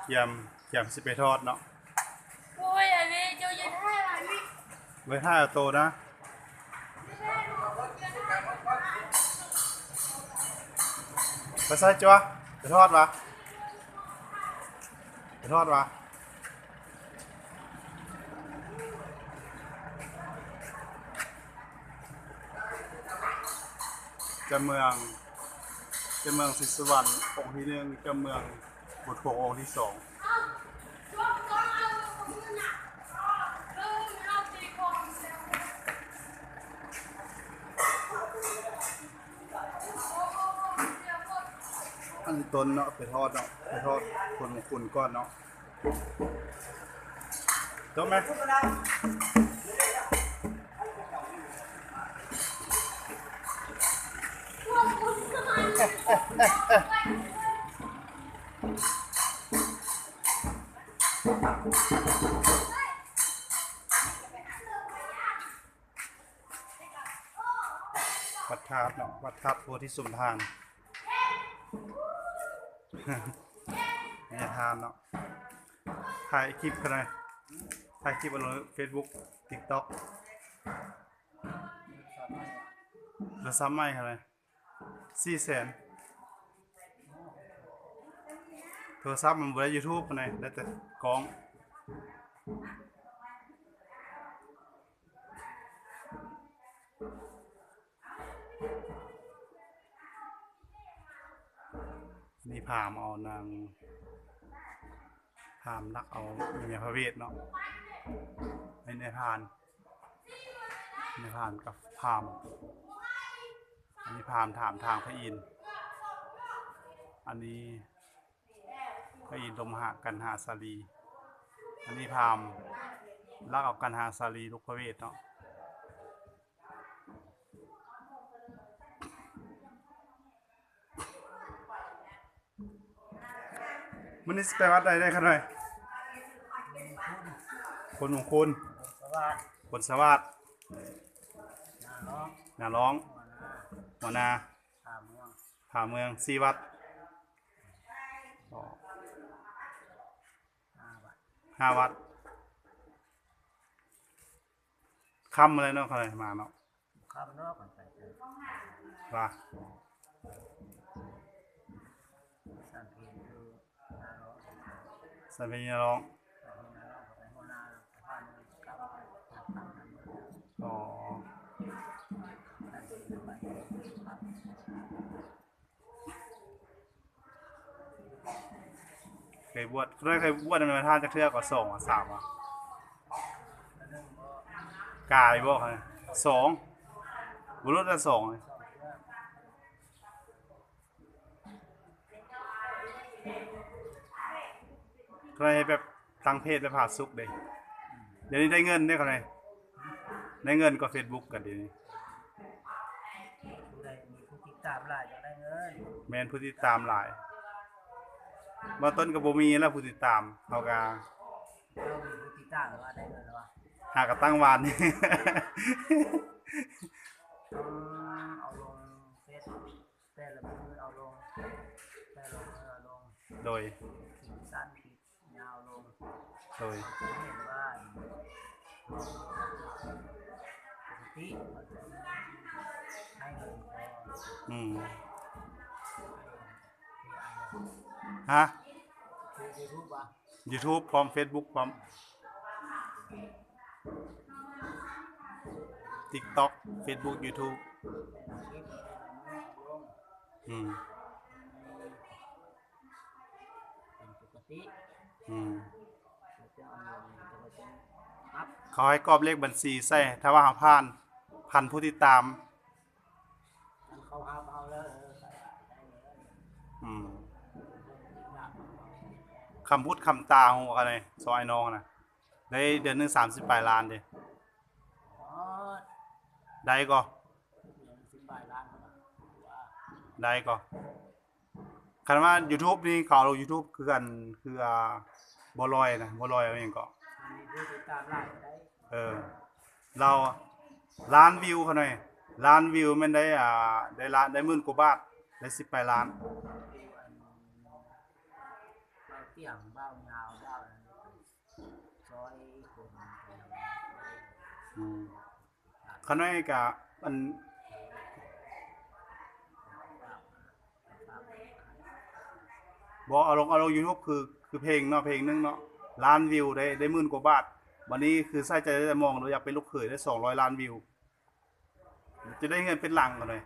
ກຽມ ກຽມຊິໄປທອດເນາະ. ໂອ້ຍ ອັນນີ້ເຈົ້າຢ່າຖ່າຍອັນນີ້ ໄວ້ຖ່າຍເອົາໂຕນະ. ໄປໃສຈົວະ? ໄປທອດຫວາ? ໄປທອດຫວາ? ເຈົ້າເມືອງ ເຈົ້າເມືອງສີສຸວັນ ອົງທີໜຶ່ງ, ເຈົ້າເມືອງບຸດຜົງ ອົງທີສອງ. ອັນນີ້ຕົ້ນເນາະ ໄປທອດເນາະ ໄປທອດຄົນ ຄົນກ່ອນເນາະ. ຈົບໄໝ? ວັດທາດເນາະ ວັດທາດໂພທິສົມທານ ມີທານເນາະ. ຖ່າຍຄລິບກັນໜ່ອຍ ຖ່າຍຄລິບເອົາລົງເຟສບຸກ ຕິກຕັອກ. ໂທລະສັບໃໝ່ຫັ້ນນະ ສີ່ແສນ. ໂທລະສັບມັນບໍ່ໄດ້ຢູທູບຫັ້ນນະ ໄດ້ແຕ່ກ້ອງ. ນີ້ພາມເອົານາງ ພາມລັກເອົາແມ່ພະເວດເນາະ. ໃນ ໃນພານ ໃນພານກັບພາມ. ອັນນີ້ພາມຖາມທາງພະອິນ. ອັນນີ້ ພະອິນລົມຫາກັນຫາສາລີ. ອັນນີ້ພາມລັກເອົາກັນຫາສາລີ ລູກພະເວດເນາະ. ມື້ນີ້ຊິໄປວັດໃດແດ່ຂະນ້ອຍ? ໂພນມຸງຄຸນ ໂພນສະຫວາດ ໂພນສະຫວາດ ນາລອງ ນາລອງ ຫົວໜ້າ ຫົວໜ້າ ຜາເມືອງ ຜາເມືອງ ສີ່ວັດ ອໍ ຫ້າວັດ ຫ້າວັດ. ຄ່ຳແລ້ວເນາະ ຂ້ອຍມາເນາະ ຄ່ຳເນາະ ຂ້ອຍໄປ ວ່າ ສັນເພັນຢູ່ນາລອງ ສັນເພັນຢູ່ນາລອງ ອໍ. ເຄີຍບວດ ເຄີຍ ເຄີຍບວດນຳແມ່ທ່ານຈັກເທື່ອກໍ ສອງ ສາມ ກາຍບໍ່? ສອງ ບໍ່ຫຼຸດລະ ສອງ. ເຄີຍແບບຕັ້ງເພຈແບບຜາສຸກເດ້. ດຽວນີ້ໄດ້ເງິນເດ້ ເຂົານີ້ ໄດ້ເງິນກວ່າເຟສບຸກກັນດຽວນີ້. ຜູ້ໃດມີຜູ້ຕິດຕາມຫຼາຍກໍໄດ້ເງິນ. ແມ່ນ ຜູ້ຕິດຕາມຫຼາຍ. ເບື້ອງຕົ້ນກໍບໍ່ມີແລ້ວຜູ້ຕິດຕາມ ເຮົາກໍ ເຮົາມີຜູ້ຕິດຕາມວ່າໄດ້ເງິນແລ້ວວະ ຫາກໍຕັ້ງວານນີ້. ເອົາລົງເຟສ ແຕ່ລະມື້ເອົາລົງ ແຕ່ລະມື້ເອົາລົງ ໂດຍ ຄລິບສັ້ນ ຄລິບຍາວລົງ ໂດຍ ເຫັນວ່າປົກກະຕິໃຫ້ເງິນພໍ ອືມ ຮະ ຢູທູບ ຢູທູບພ້ອມ ເຟສບຸກພ້ອມ ຕິກຕັອກ ເຟສບຸກ ຢູທູບ ອືມ ເປັນປົກກະຕິ ອືມ ເຂົາໃຫ້ກອກເລກບັນຊີໃສ່ ຖ້າວ່າເຮົາຜ່ານ ພັນຜູ້ຕິດຕາມ ຄັນເຂົາຮັບເຮົາແລ້ວ ເອີ ອືມ ຄຳພຸດຄຳຕາຂອງອັນນີ້ ສອງອ້າຍນ້ອງນະ ໄດ້ເດືອນໜຶ່ງສາມສິບປາຍລ້ານເດ້. ອໍ ໄດ້ກໍ ເດືອນສິບປາຍລ້ານ ໄດ້ກໍ. ຄັນວ່າຢູທູບນີ້ ເຂົາເອົາລົງຢູທູບຄືກັນ ຄື ອ່າ ບົວລອຍນະ ບົວລອຍເອົາຫຍັງເກາະ ອັນນີ້ຜູ້ຕິດຕາມຫຼາຍກໍໄດ້ ເອີ ລາວ ລ້ານວິວ ຂະນ້ອຍ ລ້ານວິວແມ່ນໄດ້ ອ່າ ໄດ້ລ້ານ ໄດ້ໝື່ນກວ່າບາດ ໄດ້ສິບປາຍລ້ານ. ອັນ ເຮົາ ປຽງເບົາຍາວເບົານັ້ນ ຊ່ອຍຄົນ ອືມ ຂະນ້ອຍກະ ອັນ ບໍ່ ເອົາລົງ ເອົາລົງຢູທູບ ຄື ຄືເພງເນາະ ເພງໜຶ່ງເນາະ ລ້ານວິວ ໄດ້ ໄດ້ໝື່ນກວ່າບາດ. ບາດນີ້ຄືໃຊ້ຈ່າຍແຕ່ມອງ ຫຼື ຢາກເປັນລູກເຂີຍໄດ້ສອງຮ້ອຍລ້ານວິວ ຈະໄດ້ເຮືອນເປັນຫຼັງ ຂະນ້ອຍ.